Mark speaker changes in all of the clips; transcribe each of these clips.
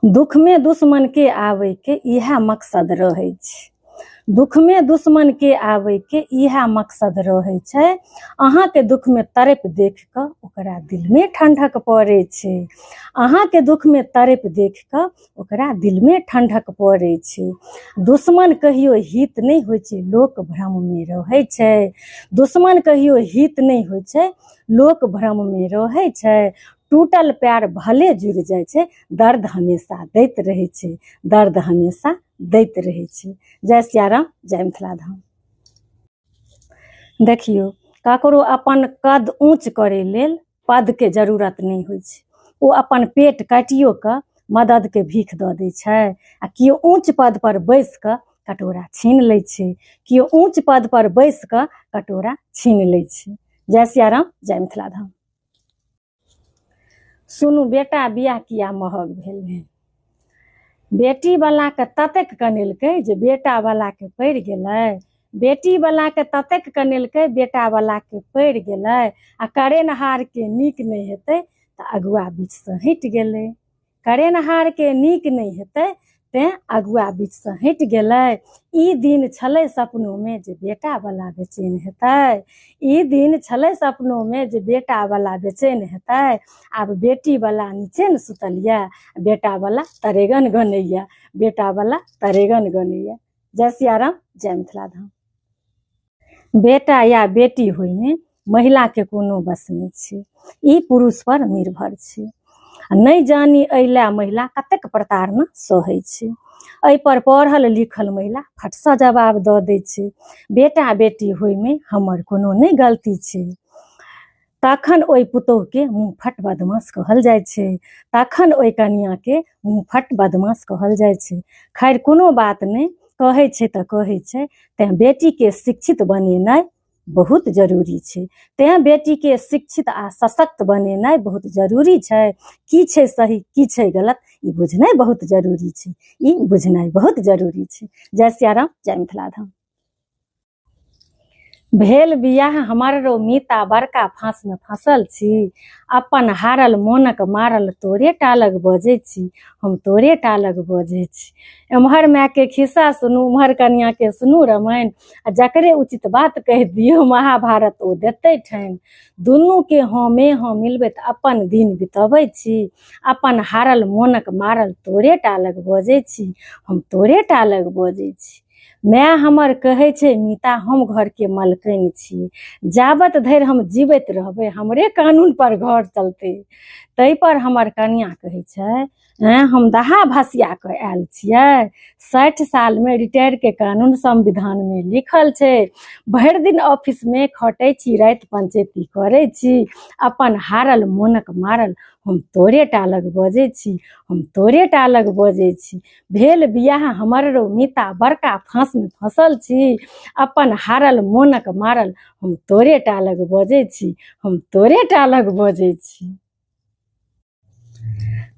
Speaker 1: दुखमे दुश्मनके आबैके इएह मकसद रहै छै। दुखमे दुश्मनके आबैके इएह मकसद रहै छै। अहाँके दुखमे तड़पि देख कऽ ओकरा दिलमे ठण्डक पड़ै छै। अहाँके दुखमे तड़पि देख कऽ ओकरा दिलमे ठण्डक पड़ै छै। दुश्मन कहियो हित नहि होइ छै, लोक भ्रममे रहै छै। दुश्मन कहियो हित नहि होइ छै, लोक भ्रममे रहै छै। टूटल पैर भले जुड़ि जाइ छै, दर्द हमेशा दैत रहै छै, दर्द हमेशा दैत रहै छै। जय सियाराम, जय मिथिला धाम। देखियौ, ककरो अपन कद ऊँच करै लेल पदके जरूरत नहि होइ छै। ओ अपन पेट काटियो कऽ मददके भीख दऽ दै छै, आ केओ ऊँच पद पर बैस कऽ कटोरा छीन लै छै। केओ ऊँच पद पर बैस कऽ कटोरा छीन लै छै। जय सियाराम, जय मिथिला धाम। सुनू, बेटा बियाह किया महग भेल भेल? बेटी वाला के ततेक कनेलकै जे बेटा वाला के पड़ि गेलै। बेटी वाला के ततेक कनेलकै, बेटा वाला के पड़ि गेलै। आ करेनहार के नीक नहि हेतै तऽ अगुआ बीचसँ हटि गेलै। करेनहार के नीक नहि हेतै तेँ अगुआ बीचसँ हटि गेलै। ई दिन छलै सपनोमे जे बेटा वाला बेचैन हेतै। ई दिन छलै सपनोमे जे बेटा वाला बेचैन हेतै। आब बेटी वाला निचेन सुतल यऽ, बेटा वाला तरेगन गनैया, बेटा वाला तरेगन गनैया। जय सियाराम, जय मिथिला धाम। बेटा या बेटी होइमे महिलाके कोनो बस नहि छै, ई पुरुष पर निर्भर छै। आ नहि जानी एहि लए महिला कतेक प्रताड़ना सहै छै। एहि पर पढ़ल लिखल महिला फटसँ जवाब दऽ दै छै, बेटा बेटी होइमे हमर कोनो नहि गलती छै। तखन ओहि पुतोहुके मुँहफट बदमाश कहल जाइ छै। तखन ओहि कनिआँके मुँहफट बदमाश कहल जाइ छै। खैर, कोनो बात नहि, कहै छै तऽ कहै छै। तेँ बेटीके शिक्षित बनेनाइ बहुत जरूरी छै। तेँ बेटीके शिक्षित आ सशक्त बनेनाइ बहुत जरूरी छै। की छै सही, की छै गलत, ई बुझनाइ बहुत जरूरी छै। ई बुझनाइ बहुत जरूरी छै। जय सियाराम, जय मिथिला धाम। भेल बियाह हमर रौ मीता, बड़का फाँसमे फँसल छी। अपन हारल मोनक मारल तोरे टा लग बजै छी, हम तोरे टा लग बजै छी। एम्हर मायके खिस्सा सुनू, उम्हर कनिआँके सुनू रामायण, आ जकरे उचित बात कहि दियौ महाभारत ओ देतै ठानि। दुनूके हँ मे हँ मिलबैत अपन दिन बितबै छी। अपन हारल मोनक मारल तोरे टा लग बजै छी, हम तोरे टा लग बजै छी। माय हमर कहै छै, मीता हम घरके मलकनि छी, जाबत धरि हम जीवैत रहबै हमरे कानून पर घर चलतै। ताहि पर हमर कनियाँ कहै छै, ऐं हम दहा भसिया कऽ आयल छियै? 60 सालमे रिटायरके कानून संविधानमे लिखल छै। भरि दिन ऑफिसमे खटै छी, राति पंचैती करै छी। अपन हारल मोनक मारल हम तोरे टा लग बजै छी, हम तोरे टा लग बजै छी। भेल बियाह हमर रौ मीता, बड़का फाँसमे फँसल छी। अपन हारल मोनक मारल हम तोरे टा लग बजै छी, हम तोरे टा लग बजै छी।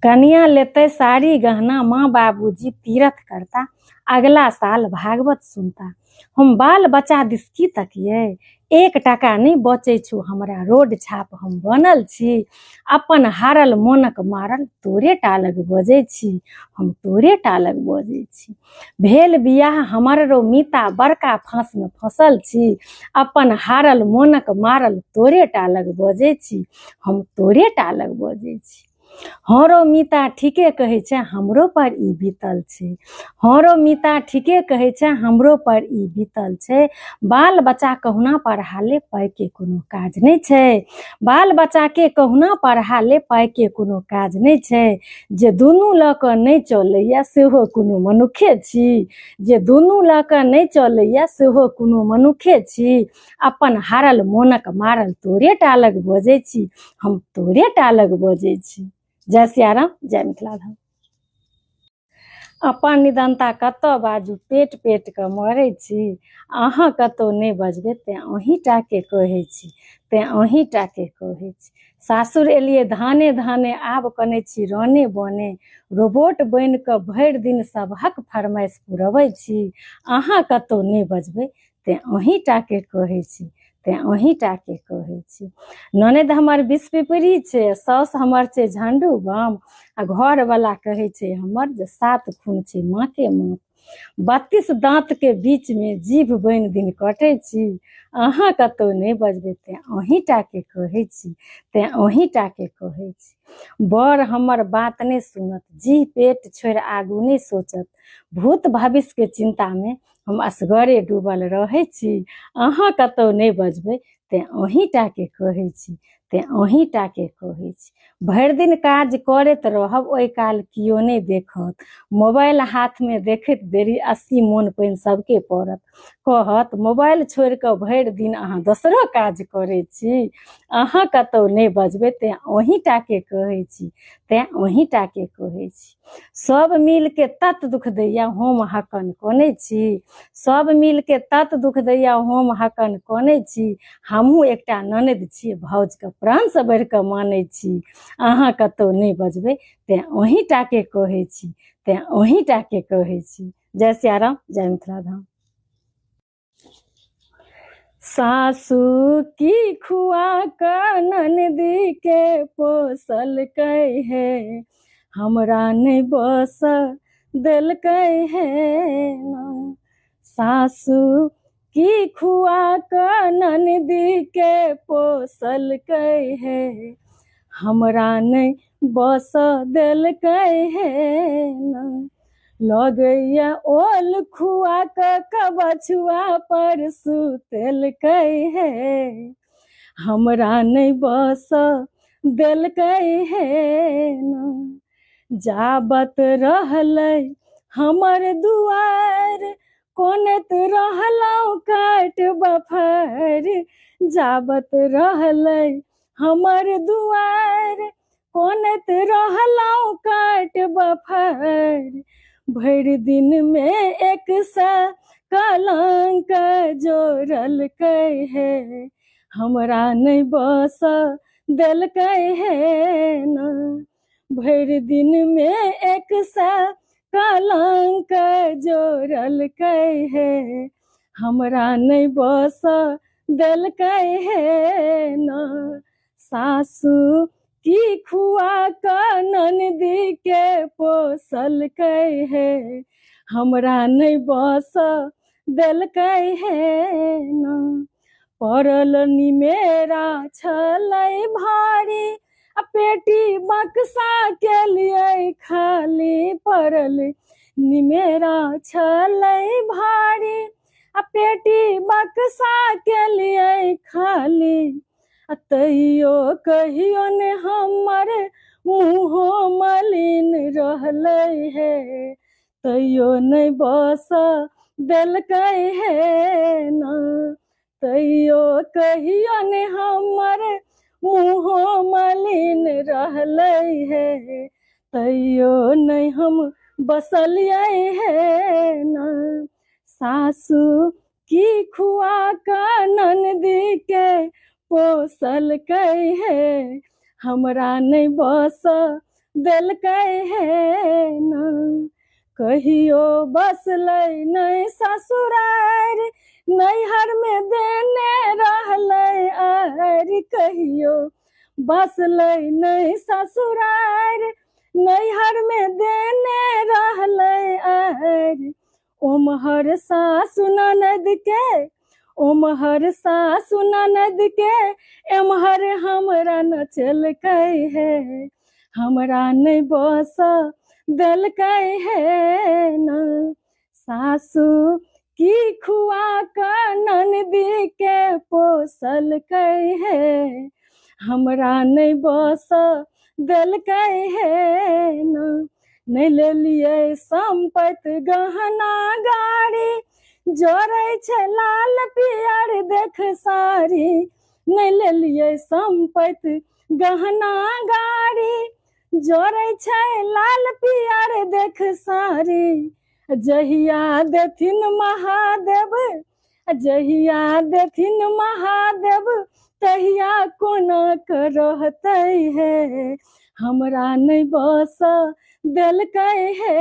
Speaker 1: कनिया लेतै साड़ी गहना, माँ बाबूजी तीरथ करता, अगला साल भागवत सुनता। हम बाल बच्चा दिस की तकियै? 1 टाका नहि बचै छौ हमरा, रोड छाप हम बनल छी। अपन हारल मोनक मारल तोरे टा लग बजै छी, हम तोरे टा लग बजै छी। भेल बियाह हमर रौ मीता, बड़का फाँसमे फँसल छी। अपन हारल मोनक मारल तोरे टा लग बजै छी, हम तोरे टा लग बजै छी। हँ रौ मीता ठीके कहै छै, हमरो पर ई बीतल छै। हँ रौ मीता ठीके कहै छै, हमरो पर ई बीतल छै। बाल बच्चा कहुना पढ़ा ले, पाइके कोनो काज नहि छै। बाल बच्चाके कहुना पढ़ा ले, पाइके कोनो काज नहि छै। जे दुनू लऽ कऽ नहि चलैया सेहो कोनो मनुखे छी। जे दुनू लऽ कऽ नहि चलैया सेहो कोनो मनुखे छी। अपन हारल मोनक मारल तोरे टा लग बजै छी, हम तोरे टा लग बजै छी। जय सियाराम, जय मिथिला धाम। अपन निदन्ता कतऽ बाजू, पेट पेट कऽ मरै छी। अहाँ कतौ नहि बजबै तेँ अहीं टाके कहै छी, तेँ अहीं टाके कहै छी। सासुर एलियै धाने धाने, आब कनै छी रने बने। रोबोट बनि कऽ भरि दिन सबहक फरमाइश पुरबै छी। अहाँ कतौ नहि बजबै तेँ अहीं टाके कहै छी, तेँ अहीँटाके कहै छी। ननदि हमर बिसपिपरी छै, साउस हमर छै झण्डू बम, आ घरवला कहै छै हमर जे 7 खून छै माँके माँ। 32 दाँतके बीचमे जीभ बनि दिन कटै छी, अहाँ कतहु नहि बजबै तेँ अहीँटाके कहै छी, तेँ अहीँटाके कहै छी। बड़ हमर बात नहि सुनत, जीह पेट छोड़ि आगू नहि सोचत, भूत भविष्यके चिन्तामे हम असगरे डूबल रहै छी, अहाँ कतहु नहि बजबै तेँ अहीँटाके कहै छी, तेँ अहीँटाके कहै छी। भरि दिन काज करैत रहब, ओहि काल केओ नहि देखत, मोबाइल हाथमे देखैत देरी 80 मोन पानि सबके पड़त, कहत मोबाइल छोड़ि कऽ भरि दिन अहाँ दोसरो काज करै छी, अहाँ कतहु नहि बजबै तेँ अहीँटाके कहै छी, तेँ अहीँटाके कहै छी। सब मिलके तत दुख दैया हम हकन कनै छी, सब मिलके तत दुख दैया हम हकन कनै छी, हमहूँ एकटा ननदि छी, भाउजके प्राणसँ बढ़ि कऽ मानै छी, अहाँ कतहु नहि बजबै तेँ अहीँटाके कहै छी, तेँ अहीँटाके कहै छी। जय सियाराम, जय मिथिला धाम। सासू की खुआ कऽ ननदी के पोसलकै हे, हमरा नहि बस देलकै हे ना। सासू की खुआ कऽ ननदी के पोसलकै हे, हमरा नहि बस देलकै हे ना। लगैया ओल खुआ कऽ कबछुआ पर सुतेलकै हे, हमरा नहि बस देलकै हे ना। जाबत रहलै हमर दुआर, कोनैत रहलहुँ काट बफर, जाबत रहलै हमर दुआर, कोनैत रहलहुँ काट बफर, भरि दिनमे 100 कलंक जोड़लकै हे, हमरा नहि बस देलकै हे ना। भरि दिनमे 100 कलंक जोड़लकै हे, हमरा नहि बस देलकै हे ना। सासू की खुआ कऽ ननदी के पोसलकै हे, हमरा नहि बस देलकै हे ना। पड़ल निमेरा छलै भारी, आ पेटी बक्सा केलियै खाली, पड़ल निमेरा छलै भारी, आ पेटी बक्सा केलियै खाली, आ तैयो कहियो ने हमर मुँहो मलिन रहलै हे, तैयो नहि बस देलकै हे ना। तैयो कहियो ने हमर मुँहो मलिन रहलै हे, तैयो नहि हम बसलियै हे ना। सासू की खुआ कऽ ननदी के पोसलकै हे, हमरा नहि बस देलकै हे ना। कहियो बसलै नहि ससुरारि, नैहरमे देने रहलै आरि, कहियो बसलै नहि ससुरारि, नैहरमे देने रहलै आरि, ओम्हर सासु ननद के, ओम्हर सासु ननद के, एम्हर हमरा नचलकै हे, हमरा नहि बस देलकै हे ना। सासू की खुआ कऽ ननदी के पोसलकै हे, हमरा नहि बस देलकै हे ना। नहि लेलियै सम्पति गहना गाड़ी, जोड़ै छै लाल पियर देख साड़ी, नहि लेलियै सम्पति गहना गाड़ी, जोड़ै छै लाल पियर देख साड़ी, जहिया देथिन महादेव, जहिया देथिन महादेव, तहिया कोना कऽ रहतै हे, हमरा नहि बस देलकै हे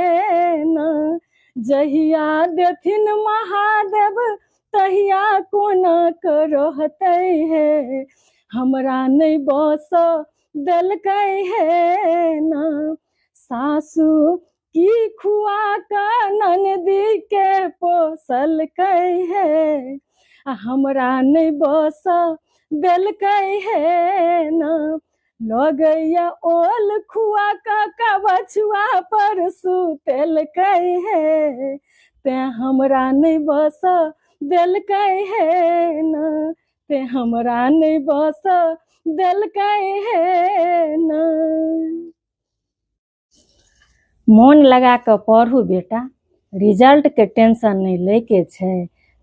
Speaker 1: ना। जहिया देथिन महादेव, तहिया कोना कऽ रहतै हे, हमरा नहि बस देलकै हे ना। सासु की खुआ कऽ ननदी के पोसलकै हे, आ हमरा नहि बस देलकै हे ना। लगैया ओल खुआ कऽ कबछुआ पर सुतेलकै हे, तें हमरा नहि बस देलकै हे ना, तें हमरा नहि बस देलकै हे ना। मोन लगा कऽ पढ़ू बेटा, रिजल्ट के टेंशन नहि लैके छै।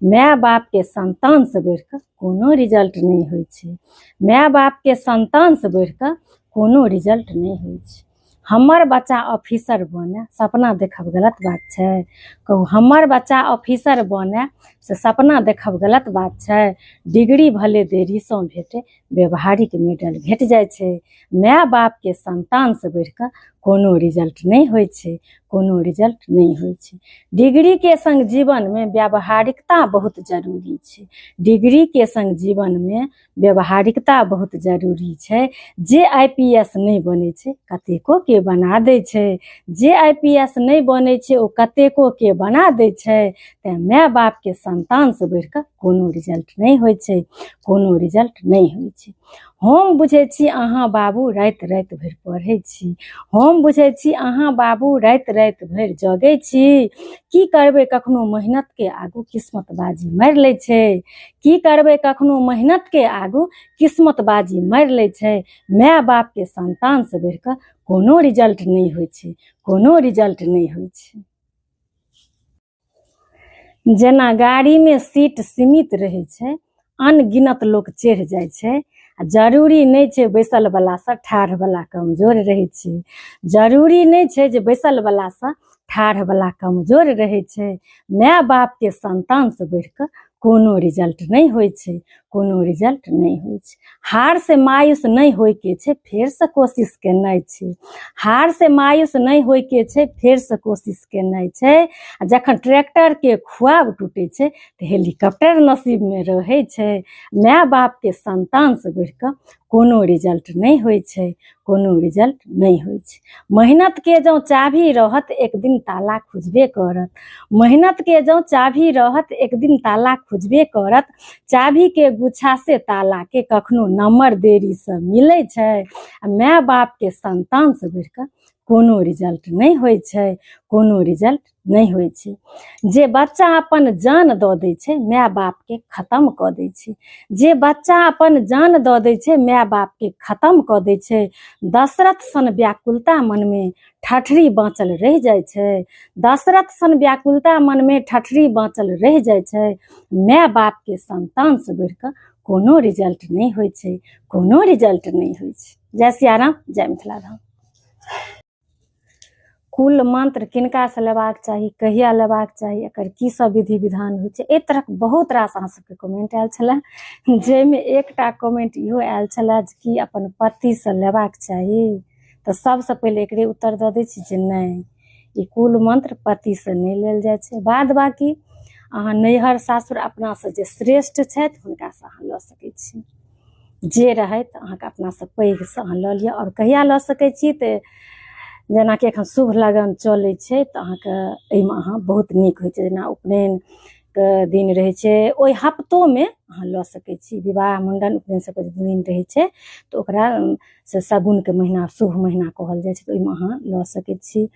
Speaker 1: माय बाप के संतान से बढ़ि कऽ कोनो रिजल्ट नहि होइ छै, माय बाप के संतान से बढ़ि कऽ कोनो रिजल्ट नहि होइ छै। हमर बच्चा ऑफिसर बने सपना देखब गलत बात छै? कहू, हमर बच्चा ऑफिसर बने से सपना देखब गलत बात छै? डिग्री भले देरीसँ भेटे, व्यवहारिक मेडल भेट जाइ छै। माय बाप के संतान से बढ़ि कऽ कोनो रिजल्ट नहि होइ छै, कोनो रिजल्ट नहि होइ छै। डिग्री के संग जीवन मे व्यावहारिकता बहुत जरूरी छै, डिग्री के संग जीवन मे व्यावहारिकता बहुत जरूरी छै। जे IPS नहि बनै छै कतेको के बना दै छै, जे IPS नहि बनै छै ओ कतेको के बना दै छै। तें माय बाप के संतान से बढ़ि कऽ कोनो रिजल्ट नहि होइ छै, कोनो रिजल्ट नहि होइ छै। हम बुझै छी अहाँ बाबू राति राति भरि पढ़ै छी, हम बुझै छी अहाँ बाबू राति राति भरि जगै छी। की करबै कखनो मेहनत के आगू किस्मत बाजी मारि लै छै, की करबै कखनो मेहनत के आगू किस्मत बाजी मारि लै छै। माय बाप के संतान से बढ़ि कऽ कोनो रिजल्ट नहि होइ छै, कोनो रिजल्ट नहि होइ छै। जेना गाड़ी में सीट सीमित रहै छै, अनगिनत लोक चढ़ि जाइ छै, आ जरूरी नहि छै बैसल वाला से ठाढ़ वाला कमजोर रहै छै, जरूरी नहि छै जे बैसल वाला से ठाढ़ वाला कमजोर रहै छै। माय बाप के संतान से बढ़ि कऽ कोनो रिजल्ट नहि होइ छै, कोनो रिजल्ट नहि होइ छै। हार से मायूस नहि होइके छै, फेरसँ कोशिश केनाइ छै, हार से मायूस नहि होइके छै, फेरसँ कोशिश केनाइ छै। आ जखन ट्रैक्टरके खुआब टूटै छै तऽ हेलीकॉप्टर नसीबमे रहै छै। माय बापके संतानसँ बढ़ि कऽ कोनो रिजल्ट नहि होइ छै, कोनो रिजल्ट नहि होइ छै। मेहनत के जँ चाभी रहत एक दिन ताला खुजबे करत, मेहनत के जँ चाभी रहत एक दिन ताला खुजबे करत। चाभी के गुच्छा से ताला के कखनो नम्बर देरी से मिलै छै। आ माय बाप के संतान से बढ़ि कऽ कोनो रिजल्ट नहि होइ छै, कोनो रिजल्ट नहि होइ छै। जे बच्चा अपन जान दऽ दै छै माय बाप के खत्म कऽ दै छै, जे बच्चा अपन जान दऽ दै छै माय बाप के खत्म कऽ दै छै। दशरथ सन व्याकुलता मनमे ठठरी बाँचल रहि जाइ छै, दशरथ सन व्याकुलता मनमे ठठरी बाँचल रहि जाइ छै। माय बाप के संतान से बढ़ि कऽ कोनो रिजल्ट नहि होइ छै, कोनो रिजल्ट नहि होइ छै। जय सियाराम, जय मिथिला धाम। कुल मंत्र किनका से लेबाक चाही, कहिया लेबाक चाही, एकर की सब विधि विधान होइ छै, एहि तरहक बहुत रास अहाँ सबके कमेंट आयल छलै। जाहिमे एकटा कमेंट इहो आयल छलै जे कि अपन पतिसँ लेबाक चाही, तऽ सबसँ पहिले एकरे उत्तर दऽ दै छी जे नहि, ई कुल मंत्र पतिसँ नहि लेल जाइ छै। बाद बाकी अहाँ नैहर सासुर अपनासँ जे श्रेष्ठ छथि हुनकासँ अहाँ लऽ सकै छी, जे रहथि अहाँके अपनासँ पैघसँ अहाँ लऽ लिअ। आओर कहिया लऽ सकै छी तऽ जेनाकि एखन शुभ लगन चलै छै तऽ अहाँके एहिमे अहाँ बहुत नीक होइ छै। जेना उपनयनके दिन रहै छै ओहि हफ्तोमे अहाँ लऽ सकै छी, विवाह मुण्डन उपनयन सबके जे दिन रहै छै तऽ ओकरा से शगुनके महीना शुभ महीना कहल जाइ छै, तऽ ओहिमे अहाँ लऽ सकै छी।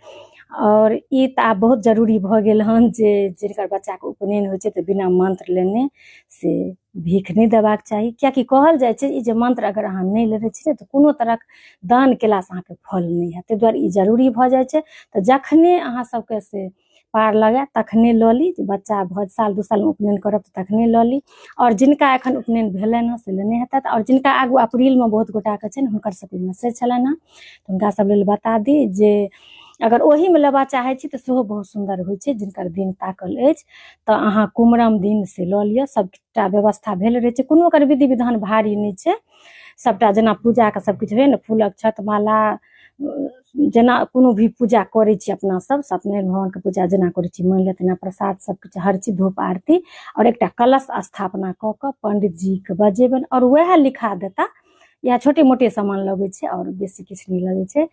Speaker 1: आओर ई तऽ आब बहुत जरूरी भऽ गेल हन जे जिनकर बच्चाके उपनयन होइ छै तऽ बिना मंत्र लेने से भीख नहि देबाक चाही, कियाकि कहल जाइ छै ई जे मंत्र अगर अहाँ नहि लेने छी तऽ कोनो तरहक दान केलासँ अहाँके फल नहि हैत, ताहि दुआरे ई जरूरी भऽ जाइ छै। तऽ जखने अहाँ सबके से पार लगे तखने लऽ ली, जे बच्चा भऽ साल दू सालमे उपनयन करब तऽ तखने लऽ ली। आओर जिनका एखन उपनयन भेलनि हँ से लेने हेतथि, आओर जिनका आगू अप्रीलमे बहुत गोटाके छनि हुनकर सबके मैसेज छलनि हँ, हुनका सब लेल बता दी जे अगर ओहिमे लेबा चाहै छी तऽ सेहो बहुत सुन्दर होइ छै। जिनकर दिन ताकल अछि तऽ अहाँ कुमरम दिन से लऽ लिअ, सबटा व्यवस्था भेल रहै छै, कोनो ओकर विधि विधान भारी नहि छै। सबटा जेना पूजाके सबकिछु भेल ने, फूल अक्षत माला जेना कोनो भी पूजा करै छी अपना सब, सत्यनारायण भगवानके पूजा जेना करै छी मानि लिअ तेना प्रसाद सब किछु हर चीज धूप आरती आओर एकटा कलश स्थापना कऽ कऽ पंडित जीके बजेबनि आओर वएह लिखा देता। इएह छोटे मोटे सामान लगै छै आओर बेसी किछु नहि लगै छै।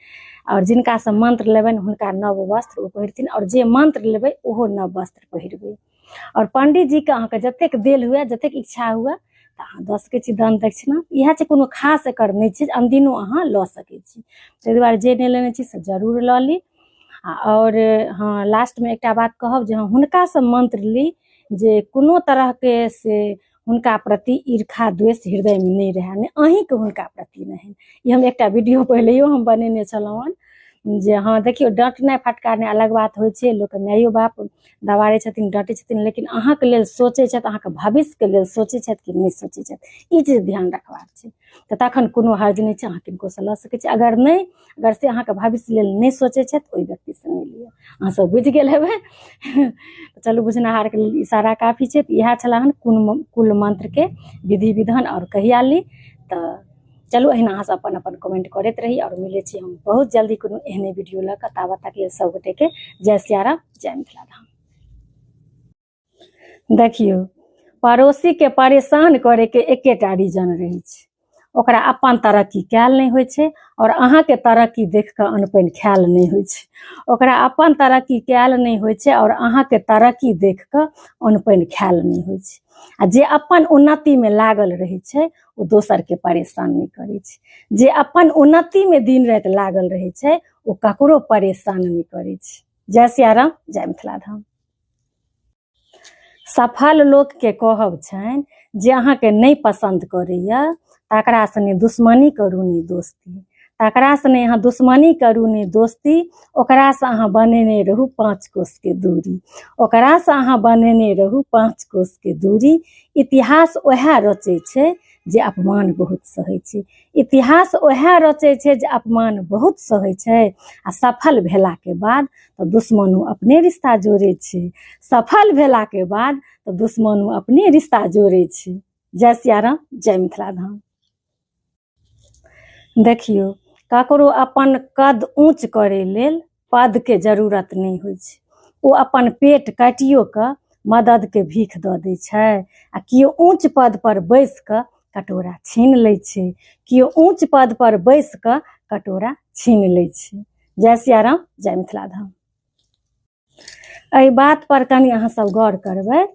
Speaker 1: आओर जिनकासँ मंत्र लेबनि हुनका नव वस्त्र ओ पहिरथिन आओर जे मंत्र लेबै ओहो नव वस्त्र पहिरबै। आओर पंडित जीके अहाँके जतेक देल हुए जतेक इच्छा हुए तऽ अहाँ दऽ सकै छी दान दक्षिणा। इएह छै, कोनो खास एकर नहि छै, अनदिनो अहाँ लऽ सकै छी। ताहि दुआरे जे नहि लेने छी से जरूर लऽ ली। आओर हँ लास्टमे एकटा बात कहब जे हँ हुनकासँ मंत्र ली जे कोनो तरहके से हुनका प्रति ईर्खा द्वेष हृदयमे नहि रहए, नहि अहीँके हुनका प्रति नहि। ई हम एकटा वीडियो पहिलैयो हम बनेने छलहुँ हन जे हँ देखियौ डँटनाइ फटकारनाइ अलग बात होइ छै, लोकके माइयो बाप दबारै छथिन डँटै छथिन, लेकिन अहाँके लेल सोचै छथि, अहाँके भविष्यके लेल सोचै छथि कि नहि सोचै छथि, ई चीज ध्यान रखबाक छै। तऽ तखन कोनो हर्ज नहि छै, अहाँ किनकोसँ लऽ सकै छी। अगर नहि, अगर से अहाँके भविष्य लेल नहि सोचै छथि ओहि व्यक्तिसँ नहि लिअ। अहाँ सब बुझि गेल हेबै। चलू बुझनाहारके लेल इशारा काफी छै। तऽ इएह छलै हन कुल मंत्रके विधि विधान आओर कहिया ली। तऽ चलू अहिना अहाँ सब अपन अपन कमेंट करैत रही आओर मिलै छी हम बहुत जल्दी कोनो एहने वीडियो लऽ कऽ। ताबत तक लेल सब गोटेके जय सियाराम, जय मिथिला धाम। देखियौ पड़ोसी के परेशान करे के एकेटा रीजन रहै छै, ओकरा अपन तरक्की कयल नहि होइ छै आओर अहाँके तरक्की देख कऽ अन्न पानि खायल नहि होइ छै। ओकरा अपन तरक्की कयल नहि होइ छै आओर अहाँके तरक्की देख कऽ अन्न पानि खायल नहि होइ छै। आ जे अपन उन्नतिमे लागल रहै छै ओ दोसरके परेशान नहि करै छै। जे अपन उन्नतिमे दिन राति लागल रहै छै ओ ककरो परेशान नहि करै छै। जय सियाराम, जय मिथिला धाम। सफल लोकके कहब छनि जे अहाँके नहि पसन्द करैए तकरासँ नहि दुश्मनी करू नहि दोस्ती, तकरासँ नहि अहाँ दुश्मनी करू नहि दोस्ती, ओकरासँ अहाँ बनेने रहू 5 कोसके दूरी, ओकरासँ अहाँ बनेने रहू 5 कोसके दूरी। इतिहास उएह रचै छै जे अपमान बहुत सहै छै, इतिहास उएह रचै छै जे अपमान बहुत सहै छै। आ सफल भेलाके बाद तऽ दुश्मनो अपने रिश्ता जोड़ै छै, सफल भेलाके बाद तऽ दुश्मनो अपने रिश्ता जोड़ै छै। जय सियाराम, जय मिथिला धाम। देखियौ ककरो अपन कद ऊँच करै लेल पदके जरूरत नहि होइ छै, ओ अपन पेट काटियो कऽ मददके भीख दऽ दै छै। आ केओ ऊँच पद पर बैस कऽ कटोरा छीन लै छै, केओ ऊँच पद पर बैस कऽ कटोरा छीन लै छै। जय सियाराम, जय मिथिला धाम। एहि बात पर कनि अहाँ सब गौर करबै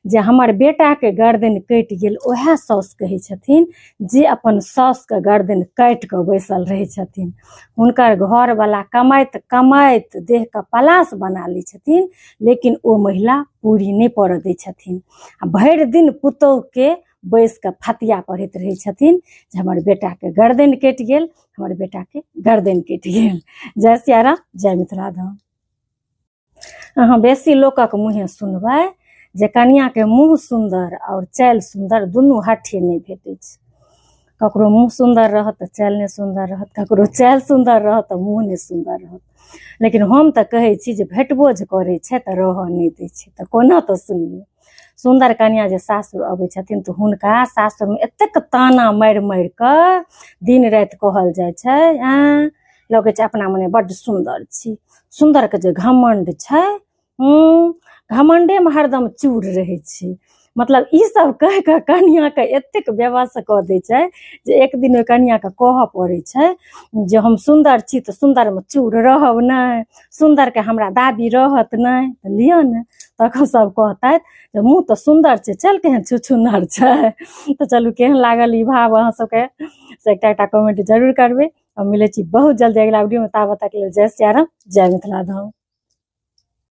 Speaker 1: जे हमर बेटाके गर्दन कटि गेल, उएह साउस कहै छथिन जे अपन साउसके गर्दन काटि कऽ बैसल रहै छथिन। हुनकर घरवला कमाइत कमाइत देहके पलाश बना लै छथिन, लेकिन ओ महिला पूरी नहि पड़ऽ दै छथिन। आ भरि दिन पुतोहुके बैस कऽ फतिया पढ़ैत रहै छथिन जे हमर बेटाके गर्दन कटि गेल, हमर बेटाके गर्दन कटि गेल। जय सियाराम, जय मिथिला धाम। अहाँ बेसी लोकक मुँहे सुनबै जे कनियाके मुँह सुन्दर आओर चालि सुन्दर दुनू हट्ठे नहि भेटै छै। ककरो मुँह सुन्दर रहत तऽ चालि नहि सुन्दर रहत, ककरो चालि सुन्दर रहत तऽ मुँह नहि सुन्दर रहत। लेकिन हम तऽ कहै छी जे भेटबो जे करै छै तऽ रहऽ नहि दै छै। तऽ कोना तऽ सुनियौ, सुन्दर कनिया जे सासुर अबै छथिन तऽ हुनका सासुरमे एतेक ताना मारि मारि कऽ दिन राति कहल जाइ छै, आँय लगै छै अपना मने बड्ड सुन्दर छी, सुन्दरके जे घमण्ड छै, घमण्डेमे हरदम चूर रहै छै। मतलब ई सब कहि कऽ कनियाके एतेक बेबस कऽ दै छै जे एक दिन ओहि कनियाके कहऽ पड़ै छै जे हम सुन्दर छी तऽ सुन्दरमे चूर रहब नहि, सुन्दरके हमरा दाबी रहत नहि, तऽ लिअ ने। तखन सब कहतथि जे मुँह तऽ सुन्दर छै, चल केहन छुछुन्नर छै। तऽ चलू केहन लागल ई भाव अहाँ सबके से एकटा एकटा कमेंट जरूर करबै। हम मिलै छी बहुत जल्दी अगिला वीडियोमे, ताबत तक लेल जय सियाराम, जय मिथिला धाम।